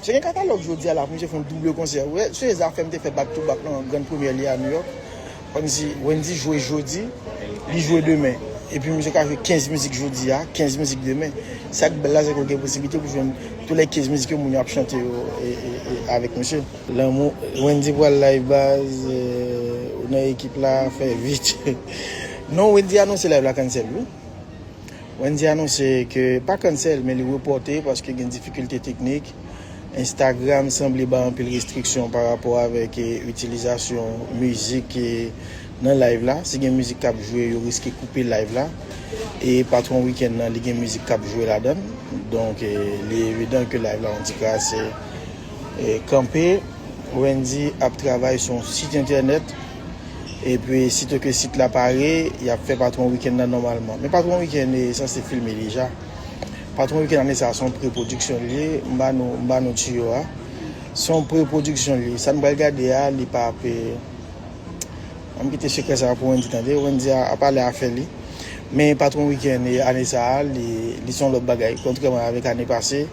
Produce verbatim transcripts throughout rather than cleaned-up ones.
Misye gen katalòg jodi a la pou misye fè yon double konsè. Ou wè, se zafè m te fè back to back nan grann premyè li a New York. Kòmsi Wendy jwe jodi, li jwe demen. Epi misye ka jwe kenz mizik jodi a, kenz mizik demen. Sa k bèl la, se ke w gen posiblite pou jwenn tou lè kenz mizik yo, moun yo ap chante yo e, e, e, avèk misye. Lanmou, Wendy pral live baz, euh, ou nan ekip la, fè vit. Non, Wendy anonse live la cancel, wi. Wendy anonse ke pa cancel, men li repòte paske gen difikilte teknik. Instagram sanble bay anpil restriksyon pa rapò avèk, eh, itilizasyon mizik, eh, nan live la. Si gen mizik k ap jwe, yo riske koupe live la. E patwon Weekend nan, li gen mizik k ap jwe ladan l. Donk, eh, li evidan ke live la yon ti krase, eh, kanpe. Wendy ap travay sou yon sit entènèt. Epi, sito ke sit la pare, y ap fè Patwon Weekend nan nòmalman. Men Patwon Weekend, eh, sanse filme deja. Patwon Weekend ane sa a, se yon pre-pwodiksyon li ye. M ba nou, m ba nou tiyo a. Se yon pre-pwodiksyon li ye. Sa n pral gade a, li p ap, eh, ann kite sekrè sa a pou Wendy tande. Wendy a, ap pale afè li. Men Patwon Weekend, eh, ane sa a, li, li se yon lòt bagay. Kontrèman avèk ane pase,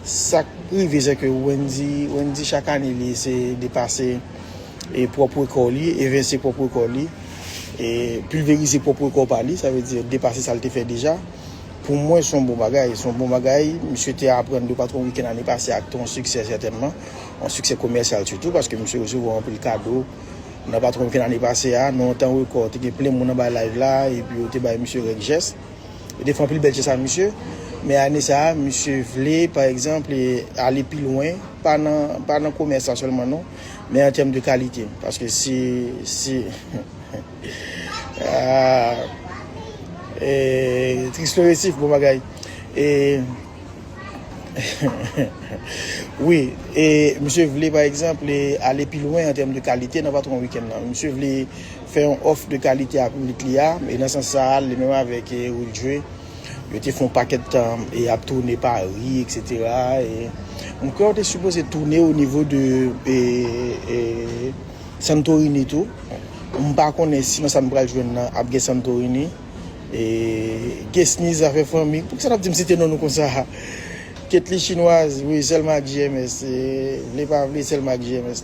sa k rive, se ke Wendy, Wendy chak ane, li eseye depase e pwòp rekò li, evense pwòp rekò li, e pilverize pwòp rekò pa li, sa vle di depase sa l te fè deja. Pou mwen, se yon bon bagay. Se yon bon bagay. Misye te aprann de Patwon Weekend ane pase ak te yon siksè, sètènman. Yon siksè komèsyal sitou, paske misye resevwa anpil kado nan Patwon Weekend ane pase a. Nan yon tan rekò, te gen plen moun anba live la, epi yo te bay misye règ jès. Yo te fè anpil bèl jès a misye. Men ane sa a, misye vle, pa egzanp, e, ale pi lwen, pa nan, pa nan komès la sèlman, non, men an tèm de kalite. Paske si, si, ah, e, Tris Loresif, bon bagay. E, wi, e, misye vle, pa egzanp, e, ale pi lwen an tèm de kalite nan Patwon Weekend nan. Misye vle fè yon òf de kalite a piblik li a, e nan sans sa a, li menm avèk, e, Will Dre, yo te fè yon pakèt tan, e, ap toune Paris, et cetera. E, m kwè yo te sipoze toune o nivo de, e, e, Santorini tou. M pa konnen si nan sa n pral jwenn nan ap gen Santorini. E, Gesniz, afè fanmi. Poukisa n ap di m site non nou konsa? Ketly Chinoise, wi, Selma ak G M S. E, vle pa vle, Selma ak G M S.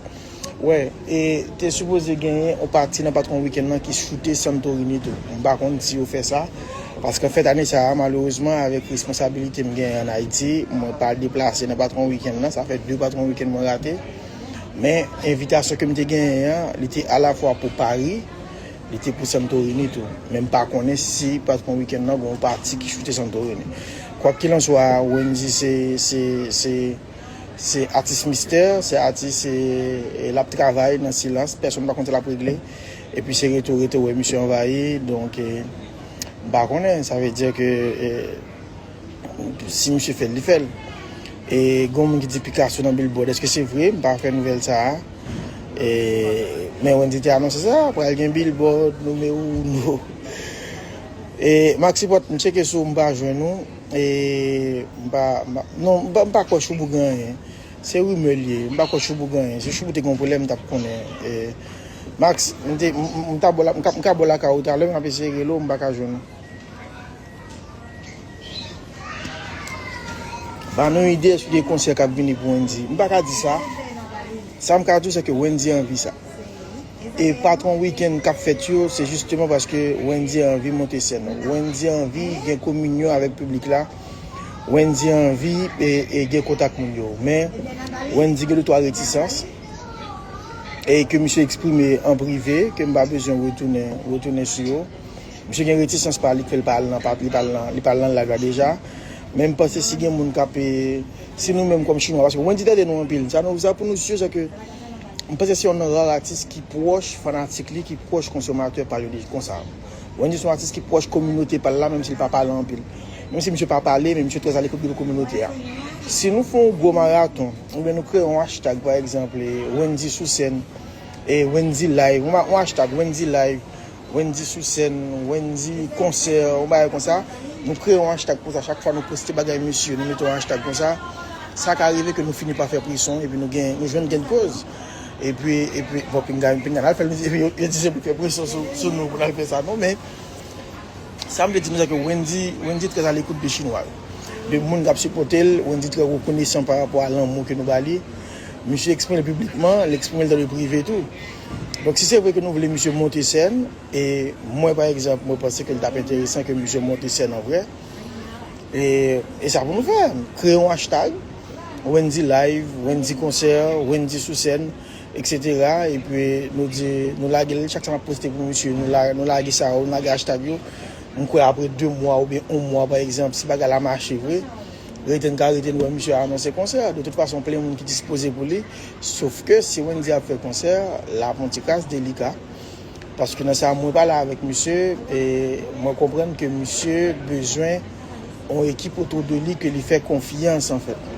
Wè, e, te sipoze genyen yon pati nan Patwon Weekend nan ki choute Santorini tou. M pa konn si yo fè sa. Paske anfèt, ane sa a, malerezman, avèk responsabilite m genyen ann Ayiti, mwen pa deplase nan Patwon Weekend nan. Sa fè de Patwon Weekend mwen rate. Men, envitasyon ke m te genyen an, li te alafwa pou Paris, li te pou Santorini tou. Men m pa konnen si Patwon Weekend nan gen yon pati ki choute Santorini. Kwakilanswa, Wendy se, se, se, se atis mistè, se atis, e, e l ap travay nan silans, pèsonn pa konn sa l ap regle. Epi se rete w rete w wè misye anvayi, donk, e, m pa konnen, sa vle di ke, e, si misye fè l, li fè l. E gen yon moun ki di Picasso nan Billboard. Èske se vre? M pa fè nouvèl sa a. E, men Wendy te anonse sa, pral gen Billboard, nimewo uno. E, Maxi Pot, m tcheke sou ou, m pa jwenn ou. E, m pa, m pa, non, m pa, m pa kwè Choubou gen anyen. Se rimè l ye, m pa kwè Choubou gen anyen. Si Choubou te gen yon pwoblèm, m t ap konnen. E, Max, m te, m, m, m ta bò la, m ka, m ka bò lakay ou talè, m ap eseye rele w, m pa ka jwenn ou. Ban nou ide sou de konsè k ap vini pou Wendy. M pa ka di sa. Sa m ka di w, se ke Wendy anvi sa. E Patwon Weekend k ap fèt yo, se jisteman paske Wendy anvi monte sèn. Wendy anvi gen kominyon avèk piblik la. Wendy anvi e, e gen kontak moun yo. Men, Wendy gen de twa retisans. E ke misye eksprime an prive, ke m pa bezwen retounen, retounen sou yo. Misye gen retisans pa li k fè l pa al nan, pa, li pa al nan, li pa al nan live la deja. Men m panse si gen moun k ap, e, si nou menm kòm Chinwa, paske Wendy tande nou anpil. Sa nou, sa pou nou si, se ke m panse se youn nan ra atis ki pwòch fanatik li, ki pwòch konsomatè pa l yo konsa. Wendy se yon atis ki pwòch kominote pa l la, menm si l pa pale anpil. Menm si misye pa pale, men misye trè a lekout de kominote a. Si nou fè yon gwo maraton, oubyen nou kreye yon hashtag, pa egzanp, e, Wendy sou sèn, e, Wendy live, yon, yon hashtag Wendy live, Wendy sou sèn, Wendy konsè, yon bagay konsa. Nou kreye yon hashtag konsa, chak fwa nou poste bagay misye, nou mete yon hashtag konsa. Sa ka rive ke nou fini pa fè preson, epi nou gen, nou jwenn gen koz. Epi, epi, bon, pinga, pinga, n al fè l, epi yo, yo di se pou fè preson sou, sou nou pou n al fè sa, non, men, sa m vle di nou, se ke Wendy, Wendy trè a lekout de Chinwa yo. de moun k ap sipòte l. Wendy trè rekonesan pa rapò a lanmou ke nou ba li. Misye eksprime l piblikman, l eksprime l dan le prive tou. Donk, si se vre ke nou vle misye monte sèn, e mwen, pa egzanp, mwen panse ke l t ap enteresan ke misye monte sèn an vrè. E, e sa pou nou fè. Kreye yon hashtag, Wendy Live, Wendy Konsè, Wendy sou sèn, et cetera. Epi nou di, nou lage l, chak sa n ap poste pou misye, nou la, nou lage sa yo, nou lage hashtag yo. M kwè apre de mwa oubyen yon mwa, pa egzanp, si bagay la mache vre, rete n ka rete n wè misye anonse konsè. De tout fason, plen moun ki dispoze pou li. Sof ke si Wendy ap fè konsè, l ap yon ti kras delika. Paske nan sa mwen pale avèk misye, e mwen konprann ke misye bezwen yon ekip otou de li ke li fè konfyans, anfèt.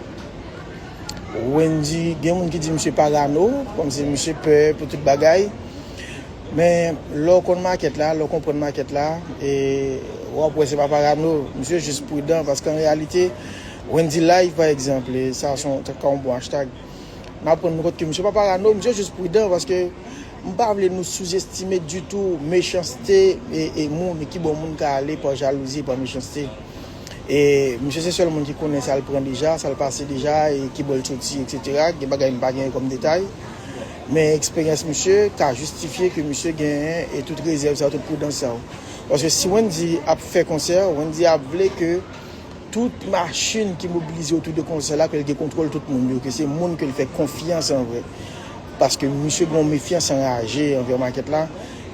Wendy, gen moun ki di misye parano, kòmsi misye pè pou tout bagay. Men lè w konn makèt la, lè w konprann makèt la, e w ap wè se pa parano, misye jis pridan, paske an reyalite, Wendy Live, pa egzanp, e sa se yon, ta ka yon bon hashtag. N ap rann nou kont ke misye pa parano, misye jis pridan, paske m pa vle nou souzestime ditou mechanste e, e moun, e kibò moun ka ale pa jalouzi, pa mechanste. E misye se sèl moun ki konnen sa l pran deja, sa l pase deja, e kibò l soti, et cetera. Gen bagay m pa genyen kòm detay. Men eksperyans misye ka jistifye ke misye genyen e tout rezèv sa yo, tout pridans sa yo. Paske si Wendy ap fè konsè, Wendy ap vle ke tout machin ki mobilize otou de konsè la, ke l gen kontwòl tout moun yo, ke se moun ke l fè konfyans an vrè. Paske misye gen yon mefyans anraje anvè makèt la.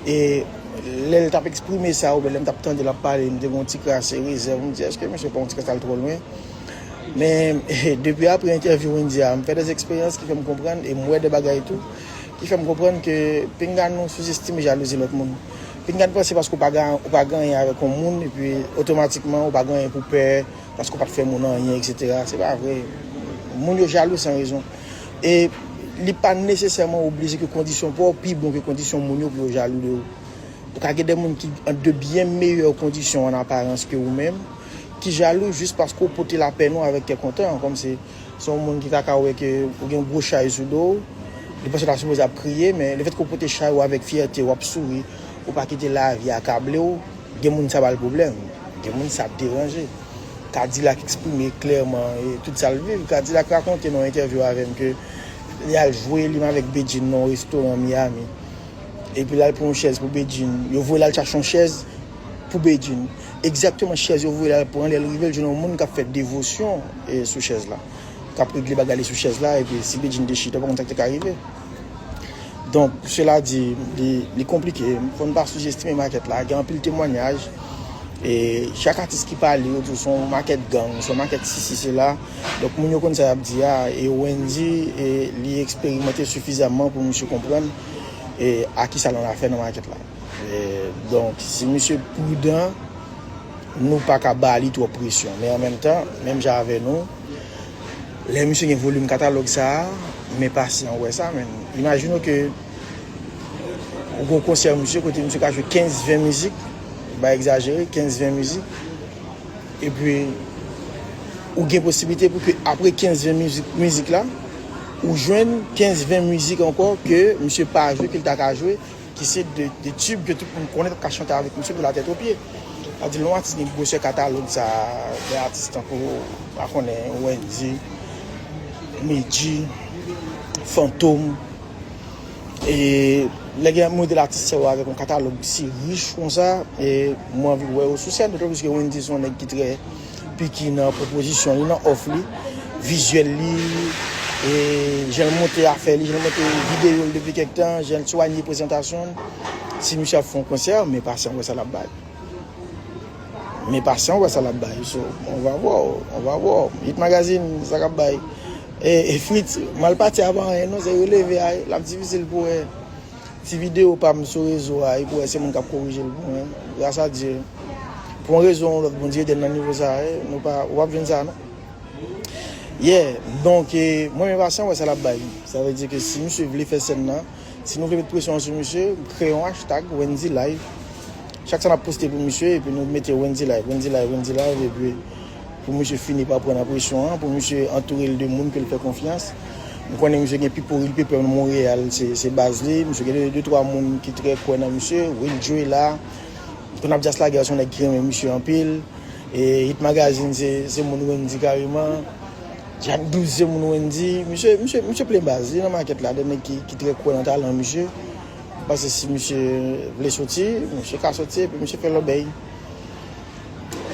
E lè l t ap eksprime sa, oubyen lè m t ap tande l ap pale, m te gen yon ti kras rezèv. M di, èske misye pa yon ti kras al twò lwen? Men, depi apre entèvyou Wendy a, m fè de eksperyans ki fè m konprann, e m wè de bagay tou, ki fè m konprann ke pinga nou souzestime jalouzi lòt moun. Pinga n panse paske w pa gen, w pa gen anyen avèk yon moun, epi otomatikman ou pa gen anyen pou pè, paske w pa t fè moun anyen, et cetera. Se pa vre. Moun yo jalou san rezon. E li pa nesesèman oblije ke kondisyon pa w pi bon ke kondisyon moun yo pou yo jalou de ou. Ou ka gen de moun ki an de byen meyè kondisyon an aparans ke ou menm, ki jalou jis paske w pote lapèn ou avèk kè kontan, kòmsi se yon moun ki ta ka wè ke ou gen gwo chay sou do w, li panse w ta sipoze ap kriye, men lefètke w pote chay ou avèk fyète, w ap souri, ou pa kite lavi akable w, gen moun sa ba l pwoblèm, gen moun sa deranje. Kadilak eksprime klèman, e, tout sa l viv. Kadilak rakonte nan yon entèvyou avè m ke li al jwe li menm avèk Bedjine nan yon restoran Miami. Epi l al pran yon chèz pou Bedjine. Yo voye l al chache yon chèz pou Bedjine. Egzakteman chèz yo voye l al pran, lè l rive, l jwenn yon moun k ap fè devosyon, e, sou chèz la. K ap regle bagay li sou chèz la, epi si Bedjine te chita, w pa konn sa k te ka rive. Donk, sela di, li, li konplike. Fò n pa souzestime makèt la. Gen anpil temwanyaj. E chak atis ki pale, yo di w se yon makèt gang, se yon makèt sisi, sela. Donk, moun yo konn sa y ap di a. E Wendy, e, li eksperimante sifizamman pou misye konprann, e, a ki sa l annafè nan makèt la. E, donk, si misye pridan, nou pa ka ba li twòp presyon. Men an menm tan, menm jan avè nou, lè misye gen volim katalòg sa a, men pasyan wè sa, men. Imajine w ke ou gen yon konsè misye, kote misye ka jwe kenz, ven mizik, m pa egzajere, kenz, ven mizik. Epi, ou gen posiblite pou ke apre kenz, ven mizik, mizik la, ou jwenn kenz, ven mizik ankò ke misye pa jwe, ke l ta ka jwe, ki se de, de tube ke tout moun konnen, k ap ka chante avèk misye de la tèt o pye. Sa di, lè yon atis gen gwosè katalòg sa, de atis tankou, pa konnen, Wendy, Medjy, Fantom, e lè gen yon modèl atis sa yo avèk yon katalòg si rich konsa, e mwen anvi wè yo sou sèn, dotan plis ke Wendy se yon nèg ki trè piki nan pwopozisyon li, nan òf li, vizyèl li, e jan l monte afè li, jan l monte videyo l depi kèk tan, jan l swanye prezantasyon l. Si misye ap fè yon konsè, men pasyan wè sa l ap bay. Men pasyan wè sa l ap bay. So, on va voir, on va voir. Hit Magazine, sa k ap bay. E, e Fritz, m al pati a pa anyen non, se yo leve a, l ap difisil pou wè. Ti videyo pa m sou rezo a, e pou wè se moun k ap korije l pou mwen. Gras a Dye. Pou yon rezon ou lòt, Bondye ede n nan nivo sa a, e nou pa, w ap jwenn sa non. Yeah, donk, e, mwen menm pasyan wè sa l ap bay. Sa vle di ke si misye vle fè sèn nan, si nou vle met presyon sou misye, kreye yon hashtag Wendy Live. Chak sa n ap poste pou misye, epi nou mete Wendy Live, Wendy Live, Wendy Live, epi pou misye fini pa pran nan presyon an, pou misye antoure l de moun ke l fè konfyans. M konnen misye gen Pipo Real, Pipo Monreyal, se, se baz li. Misye gen de, de twa moun ki trè kwè nan misye. Will Joe la. Konn ap di Aslagè se yon nèg ki renmen misye anpil. E Hit Magazine se, se moun Wendy kareman. Jack Douz se moun Wendy. Misye, misye, misye plen baz. Li nan makèt la, de nèg ki, ki trè kwè nan talan misye. M panse si misye vle soti, misye ka soti, epi misye fè lòbèy.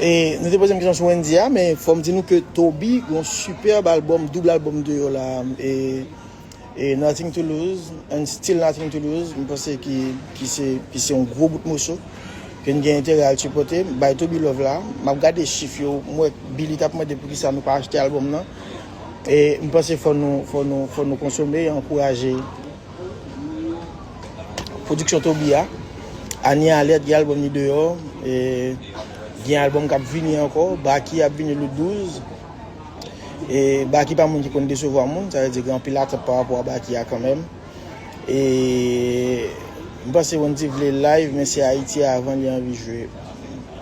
E nou te poze m kesyon sou Wendy a, men fò m di nou ke Toby gen yon sipèb albòm, doub albòm deyò la. E E Nothing to Lose, and Still Nothing to Lose, m panse ki, ki se, ki se yon gwo bout moso ke n gen enterè al sipòte. Bay Toby love la. M ap gade chif yo, m wè Billy t ap mande poukisa nou pa achte albòm nan. E m panse fò nou, fò nou, fò nou konsome e ankouraje pwodiksyon Toby a. Anie Alerte gen albòm li deyò. E gen albòm k ap vini ankò. Baky ap vini le douz. E Baky pa moun ki konn desevwa moun, sa vle di gen anpil atant pa rapò a Baky a kanmenm. E m panse Wendy vle live, men se Ayiti a avan li anvi jwe.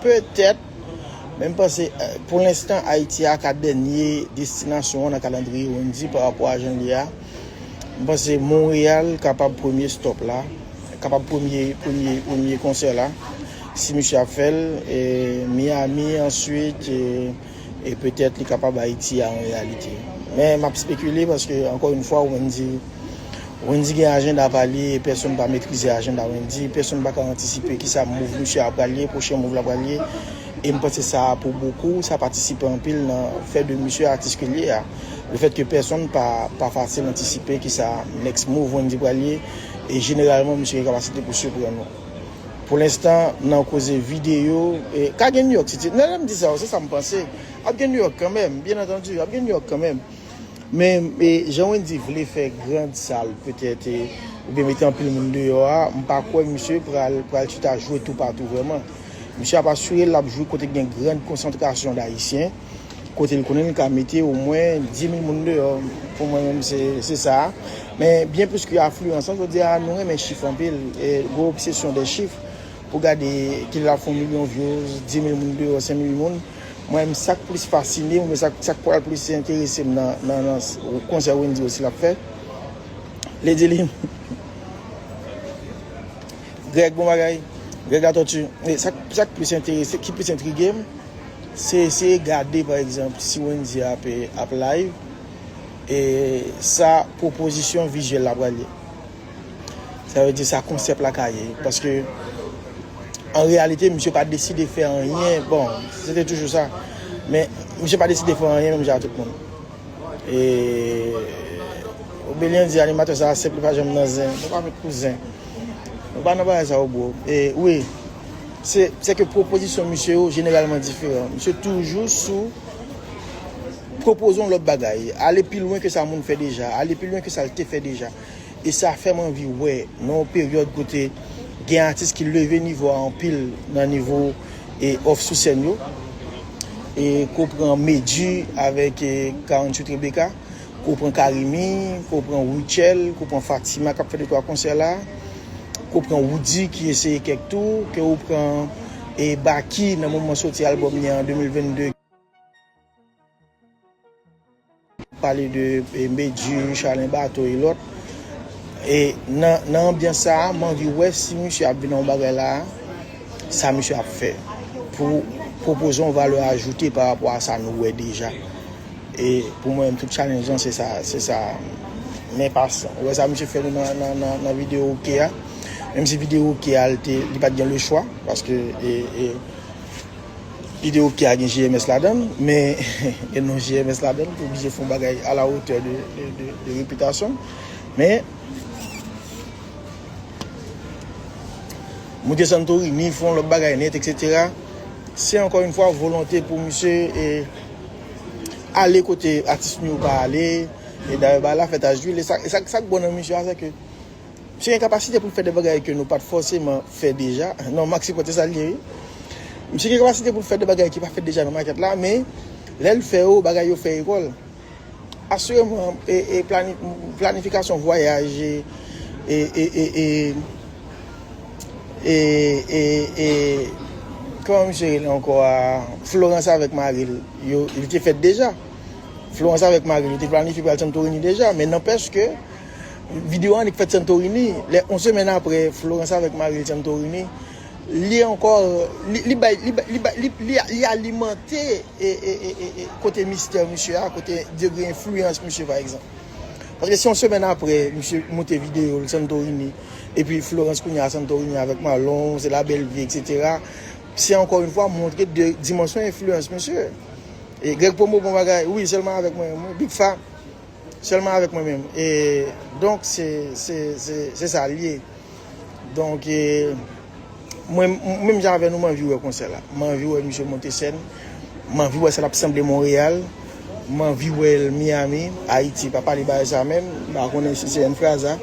Petèt, men m panse, eh, pou lenstan, Ayiti a ka dènye destinasyon an nan kalandriye Wendy pa rapò a jan l ye a. M panse Monreyal kapab premye stop la, kapab premye, premye, premye konsè la, si misye ap fè l, e Miami answit, e e petèt li kapab Ayiti a an reyalite. Men m ap espekile paske, ankò yon fwa, Wendy, Wendy gen ajanda pa li e pèsonn pa metrize ajanda Wendy. Pèsonn pa ka antisipe kisa mouv misye a pral ye, pwochen mouv la pral ye. E m panse sa, pou bokou, sa patisipe anpil nan fè de misye atis ke l ye a. Lefètke pèsonn pa, pa fasil antisipe kisa next move Wendy pral ye. E jeneralman, misye gen kapasite pou siprann ou. Pou lenstan, nan koze videyo, e, ka gen New York City. Nan lè m di sa, se sa m panse. Ap gen New York kanmenm, byen antandi, ap gen New York kanmenm. Men, e, jan Wendy vle fè grand sal, petèt, e, oubyen mete anpil moun deyò a, m pa kwè misye pral, pral chita jwe toupatou vrèman. Misye ap asire l ap jwe kote gen grand konsantrasyon d Ayisyen. Kote l konnen l ka mete omwen dis mil moun deyò. Pou mwen menm, se, se sa. Men byen plis ke afliyans lan, jodi a, nou renmen chif anpil. E gwo obsesyon de chif pou gade kilè l ap fè yon milyon views, dis mil moun deyò, senk mil moun. Mwen menm, sa k plis fasine m, oubyen sa, sa k pral plis enterese m nan, nan, nan konsè Wendy osi l ap fè. Lady Lynn. Greg, bon bagay. Greg Latòti. E sa, sa k plis enterese, ki plis entrige m, se eseye gade, pa egzanp, si Wendy ap, ap live, e sa pwopozisyon vizyèl la pral ye. Sa vle di sa konsèp la ka ye. Paske, an reyalite, misye pa deside fè anyen. Bon, se te toujou sa. Men, misye pa deside fè anyen menm jan ak tout moun. E Obelyan di animatè sa a senp, li pa janm nan zen. Nou pa met pou zen. Nou pa nan bagay sa yo, bro. E wi, se, se ke pwopozisyon misye yo jeneralman diferan. Misye toujou sou pwopoze yon lòt bagay. Ale pi lwen ke sa moun fè deja. Ale pi lwen ke sa l te fè deja. E sa fè m anvi wè, nan yon peryòd kote gen atis ki leve nivo a anpil nan nivo e òf sou sèn yo. E ke w pran Medjy avèk e quarante-huit Rebecca, ke w pran Carimi, ke w pran Rutshelle, ke w pran Fatima k ap fè de twa konsè la, ke w pran Roody ki eseye kèk tou, ke w pran e Baky nan moman soti albòm li an de mil vennde. Pale de e, Medjy, Chalin Bato e lòt. E nan, nan anbyans sa a, m anvi wè si misye ap vin nan yon bagay la, sa misye ap fè pou pwopoze yon valè ajoute pa rapò a sa nou wè deja. E pou mwen, tout challenge lan, se sa, se sa. Men pas, ou wè sa misye fè nou nan, nan, nan, nan videyo Oke a. Menm si videyo Oke a, li te, li pa t gen lechwa, paske e, e, videyo ki a gen J M S ladan l, men gen non J M S ladan l, pou oblije fè yon bagay a la wotè de, de, de, de repitasyon. Men, moute Santorini, fè yon lòt bagay nèt, etsetera. Se ankò yon fwa volonte pou misye e, ale kote atis nou yo pa ale, e dayè bagay la fèt a Jwil, e sa, e sa, sa k bon nan misye a, se ke Misye gen kapasite pou l fè de bagay ke nou pa t fòseman fè deja. Non, Maxi Pote sa l ye, wi. Misye gen kapasite pou l fè de bagay ki pa fèt deja nan makèt la, men lè l fè yo, bagay yo fè ekòl. Asireman, e, e plani-, planifikasyon vwayaj, e, e, e, e, e, e, e, e, kòman misye rele ankò a? Florence avèk mari l, yo, li te fèt deja. Florence avèk mari l, yo te planifye pral Santorini deja, men nanpèch ke videyo a annik fèt Santorini. Lè, yon semèn apre, Florence avèk mari l Santorini, Li ankò, li, li bay, li, bay- li, bay- li, li, li alimante e, e, e, e, e kote mistè misye a, kote degre enfliyans misye, pa egzanp. Paske si yon semèn apre, misye monte videyo l Santorini, epi Florence kounye a Santorini avèk Malon, se la bèl vi, et cetera. Se ankò yon fwa montre de dimansyon enfliyans misye. E Greg Promo bon bagay, wi, sèlman avèk mwen, mwen, Big Fa, sèlman avèk mwen menm. E donk, se, se, se, se sa l ye. Donk, e, mwen, m- menm jan avè nou, m anvi wè konsè la. M anvi wè misye monte sèn. M anvi wè sa l ap sanble Monreyal. M anvi wè l Miami, Ayiti. Pa pale bagay sa menm. M pa konnen si se Enfraza.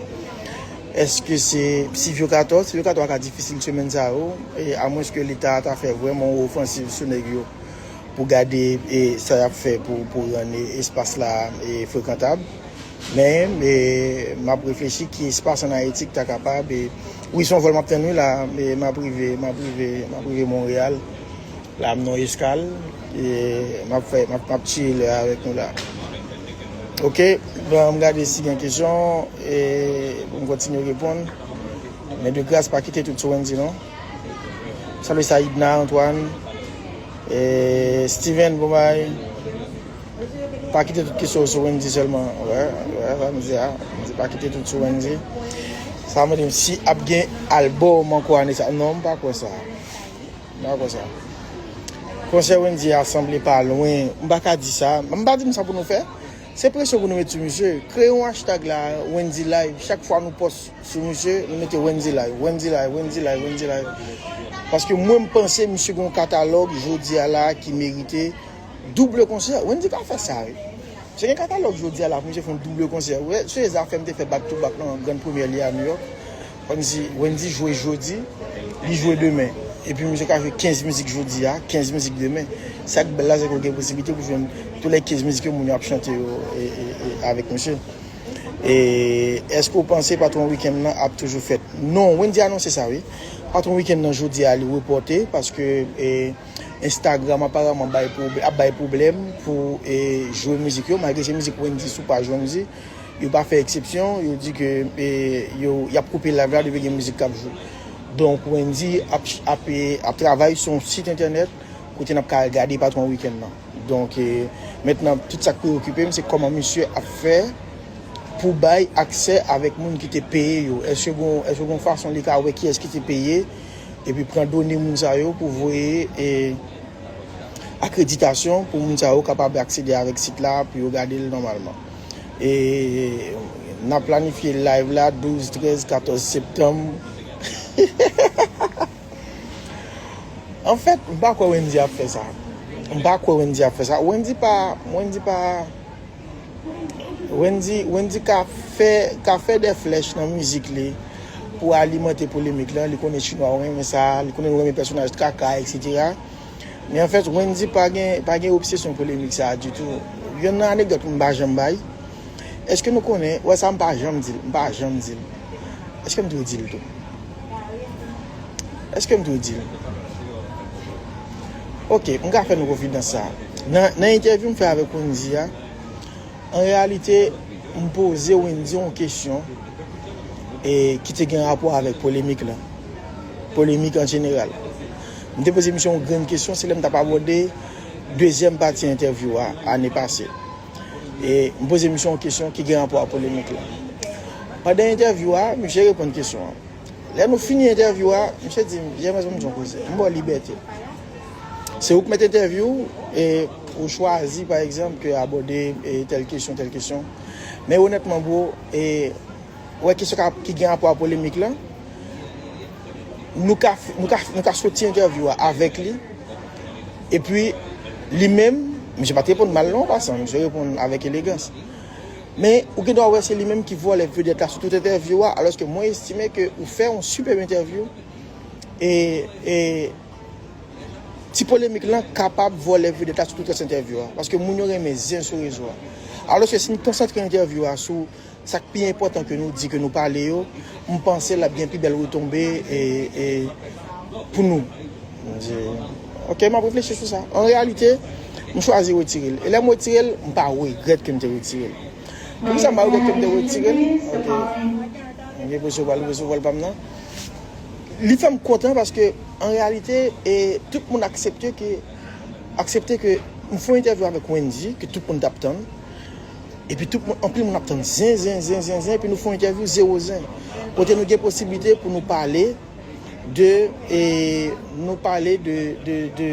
Èske se Silvio Cator? Silvio Cator ka difisil semèn sa yo. E amwenske Leta ta fè vrèman yon ofansiv sou nèg yo pou gade e, sa y ap fè pou, pou rann e, espas la e, frekantab. Men e, m ap reflechi ki espas ann Ayiti ki ta kapab. E, wi, se yon vòl m ap tann wi la. E, m ap rive, m ap rive, m ap rive Monreyal. La, m nan eskal. E, m ap fè, m ap, m ap tire lè avèk nou la. Oke, ban m gade si gen kesyon. E, pou m kontinye reponn. Men de gras, pa kite tout sou Wendy, non. Salye Saïdna, Antoine, e, Steven, bon bagay. Pa kite tout kesyon sou Wendy sèlman. Wè, wè, sa m di a. M di pa kite tout sou Wendy. Sa mande m si ap gen albòm ankò ane sa. Non, m pa kwè sa. M pa kwè sa. Konsè Wendy a sanble pa lwen. M pa ka di sa. M pa di m sa pou nou fè. Se presyon pou nou met sou misye. Kreye yon hashtag la, Wendy Live. Chak fwa nou pòs sou misye, nou mete Wendy Live, Wendy Live, Wendy Live, Wendy Live. Paske mwen, m panse misye gen yon katalòg jodi a la ki merite double konsè. Wendy ka fè sa, wi. Misye gen katalòg jodi a la pou misye fè yon double konsè. Wè, se zafè m te fè back to back nan grann premyè li a New York. Wendy, Wendy jwe jodi, li jwe demen. Epi misye ka jwe kenz mizik jodi a, kenz mizik demen. Sa k bèl la, se ke w gen posiblite pou jwenn tou lè kenz mizik yo, moun yo ap chante yo e, e, e, avèk misye. E èske w panse Patwon Wikenn nan ap toujou fèt? Non, Wendy anonse sa, wi. Patwon Wikenn nan jodi a, li repòte paske e, Instagram aparaman bay pwob- ap bay pwoblèm pou e, jwe mizik yo, malgre se mizik Wendy sou paj Wendy. Yo pa fè eksepsyon, yo di ke e, yo, y ap koupe live la depi gen mizik k ap jwe. Donk, Wendy ap, ap, e, ap travay sou yon sit entènèt kote n ap ka al gade Patwon Wikenn nan. Donk, e, mentnan, tout sa k preokipe m, se kòman misye ap fè pou bay aksè avèk moun ki te peye yo. Èske gon, èske gon fason li ka wè kiyès ki te peye, epi pran done moun sa yo pou voye e, akreditasyon pou moun sa yo kapab aksede avèk sit la pou yo gade l nòmalman. E n ap planifye live la douz, trèz, katòz septanm. Anfèt, m pa kwè Wendy ap fè sa. M pa kwè Wendy ap fè sa. Wendy pa, Wendy pa, Wendy, Wendy ka fè, ka fè de flèch nan mizik li pou alimante polemik lan. Li konnen chinwa yo renmen sa, li konnen nou renmen pèsonaj traka, et cetera. Men anfèt, Wendy pa gen, pa gen obsesyon polemik sa a ditou. Yonn nan anekdòt m pa janm bay. Èske nou konnen, wè sa m pa janm di l, m pa janm di l. Èske m dwe di l tou? Èske m dwe di l? Oke, m ka fè nou konfidans sa a. Nan, nan entèvyou m fè avèk Wendy a, an reyalite, m poze Wendy yon kesyon e, ki te gen rapò avèk polemik lan. Polemik an jeneral. M te poze misye yon grenn kesyon, se lè m t ap abòde dezyèm pati entèvyou a ane pase. E m poze misye yon kesyon ki gen rapò ak polemik lan. Pandan entèvyou a, misye reponn kesyon an. Lè nou fini entèvyou a, misye di m, Jemez, ban m di w yon koze. M ba w libète. Se ou k mèt entèvyou, e ou chwazi, pa egzanp, ke abòde e, tèl kesyon, tèl kesyon. Men onètman, bro, e, wè kesyon ka, ki gen rapò a polemik lan, nou ka, nou ka, nou ka soti entèvyou a avèk li. Epi, li menm, misye pa t reponn mal non, an pasan, misye reponn avèk elegans. Men, ou gen dwa wè se li menm ki vòlè vedèt la sou tout entèvyou a, alòske mwen estime ke ou fè yon sipèb entèvyou, e, e, ti polemik lan kapab vòlè vedèt la sou tout rès entèvyou a, paske moun yo renmen zen sou rezo a. Alòske si n konsantre entèvyou a sou sa k pi enpòtan ke nou di, ke nou pale yo, m panse l ap gen pi bèl retonbe e, e, pou nou. M di, oke, m ap reflechi sou sa. An reyalite, m chwazi retire l. E lè m retire l, m pa regrèt ke m te retire l. Poukisa m pa regrèt ke m te retire l? Oke. M gen presyon pral resevwa l pa m nan. Li fè m kontan paske, an reyalite, e, tout moun aksepte ke, aksepte ke m fè yon entèvyou avèk Wendy, ke tout moun t ap tann. Epi tout moun, anpil moun ap tann zen, zen, zen, zen, zen, epi nou fè yon entèvyou zewo zen. Kote nou gen posiblite pou nou pale de, e, nou pale de, de, de,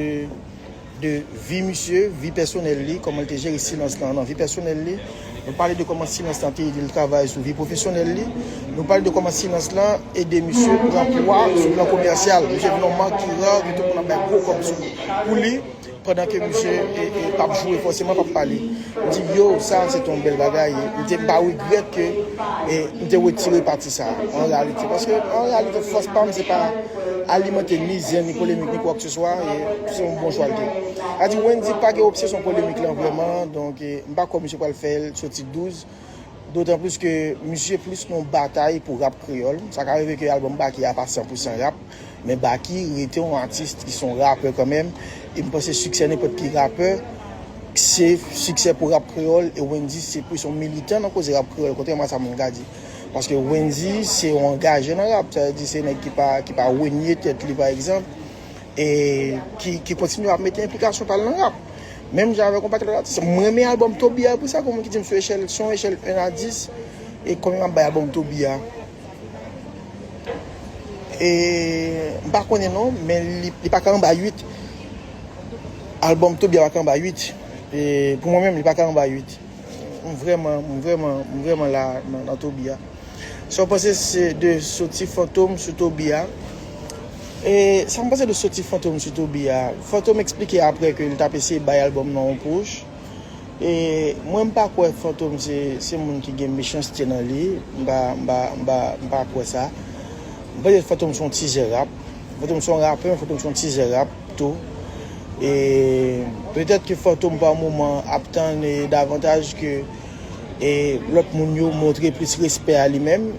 de vi misye, vi pèsonèl li, kòman l te jere silans lan nan vi pèsonèl li. Nou pale de kòman silans lan te ede l travay sou vi pwofesyonèl li. Nou pale de kòman silans lan ede misye pran pwa sou plan komèsyal. Misye vin yon mank ki ra, ke tout moun ap bay gwo kòb sou, pou li, pandan ke misye, e, e, p ap joure fòseman, p ap pale. M di, yo, sa, se te yon bèl bagay. M te, m pa regrèt ke, e, m te retire pati sa, an reyalite. Paske, an reyalite, fòs pa m, se pa alimante ni zen, ni polemik, ni kwakeseswa, e se yon bon chwa l te. Sa di, Wendy pa gen obsesyon polemik lan vrèman, donk, e, m pa kwè misye pral fè l soti douz. Dotan plis ke misye plis nan batay pou rap kreyòl. Sa ka rive ke albòm Baky a pa san pou san rap, men Baky rete yon atis ki se yon rapè kanmenm. E m panse siksè nenpòt ki rapè, se siksè pou rap kreyòl, e Wendy se plis yon militan nan koze rap kreyòl, kontrèman a sa moun ka di. Paske Wendy se yon angaje nan rap, sa vle di se nèg ki pa, ki pa renye tèt li, pa egzanp, e ki, ki kontinye ap mete enplikasyon pa l nan rap. Menm jan avèk yon pakèt lòt atis. Mwen renmen albòm Toby a pou sa, pou moun ki di m sou echèl, sou yon echèl en a dis, e konbyen m ap bay albòm Toby a? E, m pa konnen non, men li, li pa ka anba uit. Albòm Toby a pa ka anba uit. E, pou mwen menm, li pa ka anba uit. M vrèman, m vrèman, m vrèman la nan, nan Toby a. Sa w panse se de soti Fantom sou Toby a? E sa m panse de soti Fantom sou Toby a? Fantom eksplike apre ke li t ap eseye bay albòm nan yon push. E mwen, m pa kwè Fantom se, se moun ki gen mechanste nan li. M pa, m pa, m pa, m pa kwè sa. M panse Fantom se yon tizè rap. Fantom se yon rapè, men Fantom se yon tizè rap tou. E petèt ke Fantom pa moman ap tann, e, davantaj ke, e, lòt moun yo montre plis respè a li menm.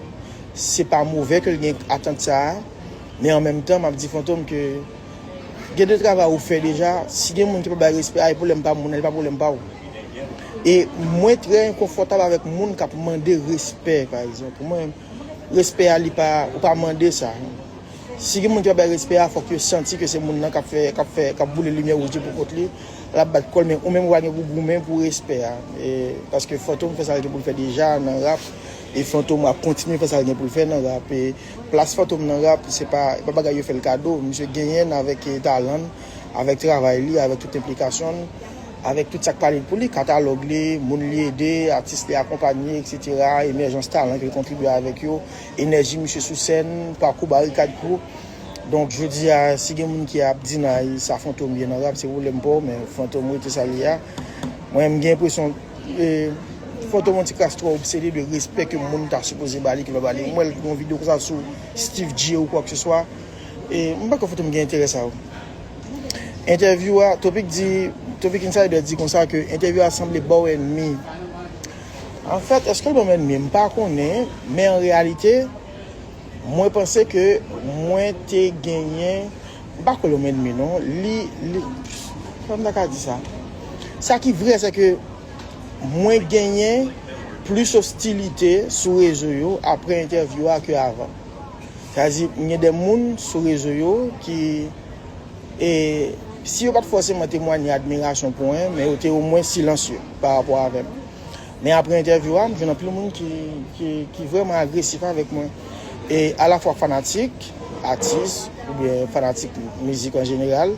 Se pa move ke l gen atant sa a, men an menm tan, m ap di Fantom ke gen de travay ou fè deja. Si gen moun ki pa bay respè a, e pwoblèm pa moun nan, li pa pwoblèm pa w. E mwen trè enkonfòtab avèk moun k ap mande respè, pa egzanp. Pou mwen, respè a, li pa, ou pa mande sa. Si gen moun ki pa bay respè a, fòk yo santi ke se moun nan k ap fè, k ap fè, k ap boule limyè wouj li pou kont li. L ap bat kò l, men ou menm ou pa gen pou goumen pou respè a. E, paske Fantom fè sa l gen pou l fè deja nan rap. E Fantom ap kontinye fè sa l gen pou l fè nan rap. E plas Fantom nan rap, se pa, e pa bagay yo fè l kado. Misye genyen l avèk, e, talan l, avèk travay li, avèk tout enplikasyon l, avèk tout sa k pale pou li, katalòg li, moun li ede, atis li akonpanye, etsetera, emèjans talan ke l kontribye avèk yo, enèji misye sou sèn, pakou Barikad Crew. Donk, jodi a, si gen moun ki ap deny sa Fantom ye nan rap, se pwoblèm pa w, men Fantom rete sa l ye a. Mwen, m gen enpresyon, e, Fantom yon ti kras twò obsede de respè ke moun ta sipoze ba li, ki pa ba li. M wè l gen yon videyo konsa sou Steve J ou kwakeseswa. E, m pa kwè Fantom gen enterè sa yo. Entèvyou a, Topic di, Topic Insider di konsa ke entèvyou a sanble ba w ènmi. Anfèt, èske l ban m ènmi? M pa konnen, men an reyalite, mwen panse ke mwen te genyen, m pa kwè l ban m ènmi non, li, li, kòman m ta ka di sa? Sa ki vrè, se ke mwen genyen plis ostilite sou rezo yo apre entèvyou a ke avan. Sa vle di, m gen de moun sou rezo yo ki, e, si yo pa t fòseman temwaye admirasyon pou mwen, men yo te omwen silansye pa rapò avè m. Men apre entèvyou a, m jwenn anpil moun ki, ki, ki vrèman agresif avèk mwen. E alafwa fanatik, atis, oubyen fanatik mizik an jeneral.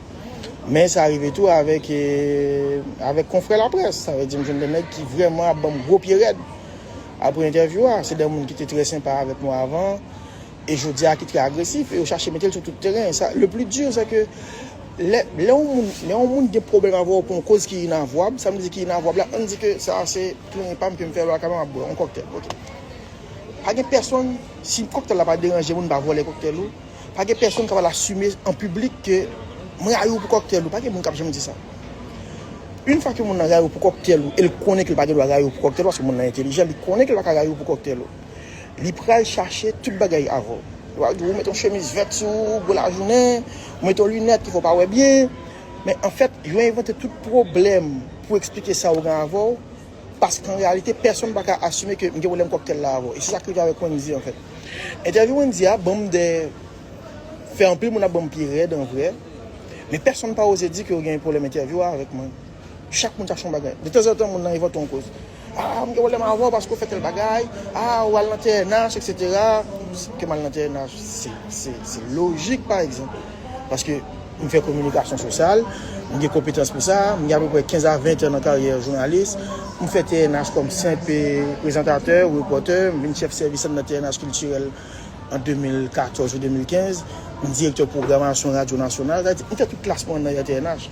Men sa rive tou avèk, e, avèk konfrè laprès. Sa vle di, m jwenn de nèg ki vrèman ap ban m gwo pye rèd apre entèvyou a. Se de moun ki te trè senpa avèk mwen avan. E jodi a ki trè agresif, e yo chache mete l sou tout teren. Sa, le pli di, se ke lè, lè yon moun, lè yon moun gen pwoblèm avè w pou yon koz ki inavwab, sa m di ki inavwab la, ann di ke sa a se plenyen pa m ke m fè lwa kanmenm ap bwè yon kòktèl. Ok. Pa gen pèsonn, si kòktèl la pa deranje moun, m pa vòlè kòktèl ou. Pa gen pèsonn k ap al asime an piblik ke mwen rayi w pou kòktèl ou. Pa gen moun k ap janm di sa. Yon fwa ke moun nan rayi w pou kòktèl ou, e l konnen ke l pa gen dwa rayi w pou kòktèl ou, paske moun nan entèlijan, li konnen ke l pa ka rayi w pou kòktèl ou. Li pral chache tout bagay avè w. Li pral di w, ou met yon chemiz vèt sou ou, gwo lajounen, ou met yon linèt ki fè w pa wè byen. Men anfèt, yo envante tout pwoblèm pou eksplike sa yo gen avè w, paske an reyalite, pèsonn pa ka asime ke m gen pwoblèm kòktèl la avè w. E se sa k rive avèk Wendy, anfèt. Entèvyou Wendy a ban m de, Fè anpil moun ap ban m pye rèd an vrè. Men pèsonn pa oze di ke yo gen pwoblèm entèvyou a avèk mwen. Chak moun chache yon bagay. De tanzantan, moun nan envante yon koz. Ah, m gen pwoblèm avè w paske w fè tèl bagay. Ah, ou al nan T N H, et cetera. Ke m al nan T N H, se, se, se lojik, pa egzanp. Paske m fè kominikasyon sosyal, m gen konpetans pou sa, m gen apeprè kenz a ven tan nan karyè jounalis. M fè T N H kòm senp prezantatè, repòtè, m vin chèf sèvis nan T N H kiltirèl an de mil katòz ou de mil kenz, m direktè pwogramasyon Radyo Nasyonal, sa vle di, m fè tout klas mwen nan T N H.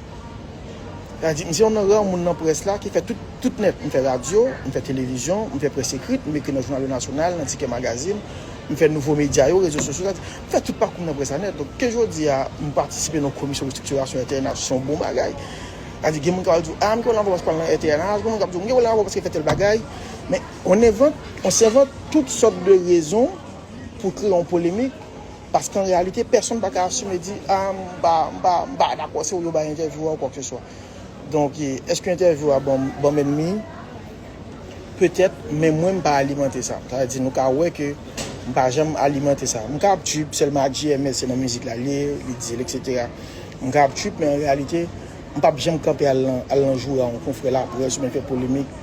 Sa vle di, m se youn nan ra moun nan près la ki fè tout, tout nèt. M fè radyo, m fè televizyon, m fè près ekrit, m ekri nan jounal Nasyonal, nan Tikè Magazin, m fè nouvo medya yo, rezo sosyo, sa vle di, m fè tout pakou m nan près la nèt. Donk, ke jodi a, m patisipe nan komisyon restriktirasyon T N H, se yon bon bagay. Sa vle di, gen moun k ap di w, ah, m gen yon lavan paske w al nan T N H, gen moun k ap di w, m gen yon lavan paske fè tèl bagay. Men, on envante, on s'invente toutes sortes de raisons pou kreye yon polemik, paske an reyalite, pèsonn pa ka asime di, ah, m pa, m pa, m pa dakò, se ou yo bay entèvyou a ou kwa ke se swa. Donk, èske entèvyou a ban m, ban m ènmi? Petèt, men mwen, m pa alimante sa. Sa vle di, nou ka wè ke m pa janm alimante sa. M ka ap trip sèlman ak J M S, se nan mizik la l ye, li di l, et cetera. M ka ap trip, men an reyalite, m p ap janm kanpe al nan, al nan joure a yon konfrè laprès oubyen fè polemik,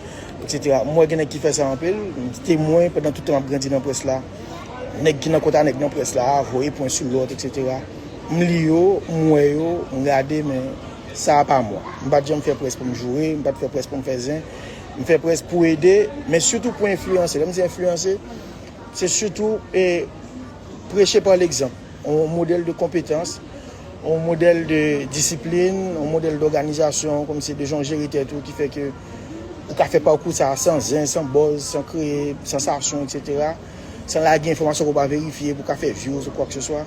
et cetera. M wè gen nèg ki fè sa anpil. M temwen pandan tout tan m ap grandi nan près la. Nèg ki nan kont a nèg nan près la, voye pwen sou lòt, et cetera. M li yo, m wè yo, m gade, men sa a pa mwen. M pa t janm fè près pou m joure, m pa t fè près pou m fè zen. M fè près pou ede, men sitou pou enfliyanse. Lè m di enfliyanse, se sitou, e, preche pa legzanp. Yon modèl de konpetans, yon modèl de disiplin, yon modèl dòganizasyon, kòmsi de jan w jere tèt ou ki fè ke ou ka fè pakou sa a san zen, san buzz, san kreye sansasyon, et cetera. San lage enfòmasyon ke w pa verifye, pou w ka fè views ou kwa ke se swa.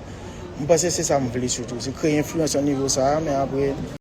M panse se sa m vle sitou, se kreye enfliyans nan nivo sa a, men apre,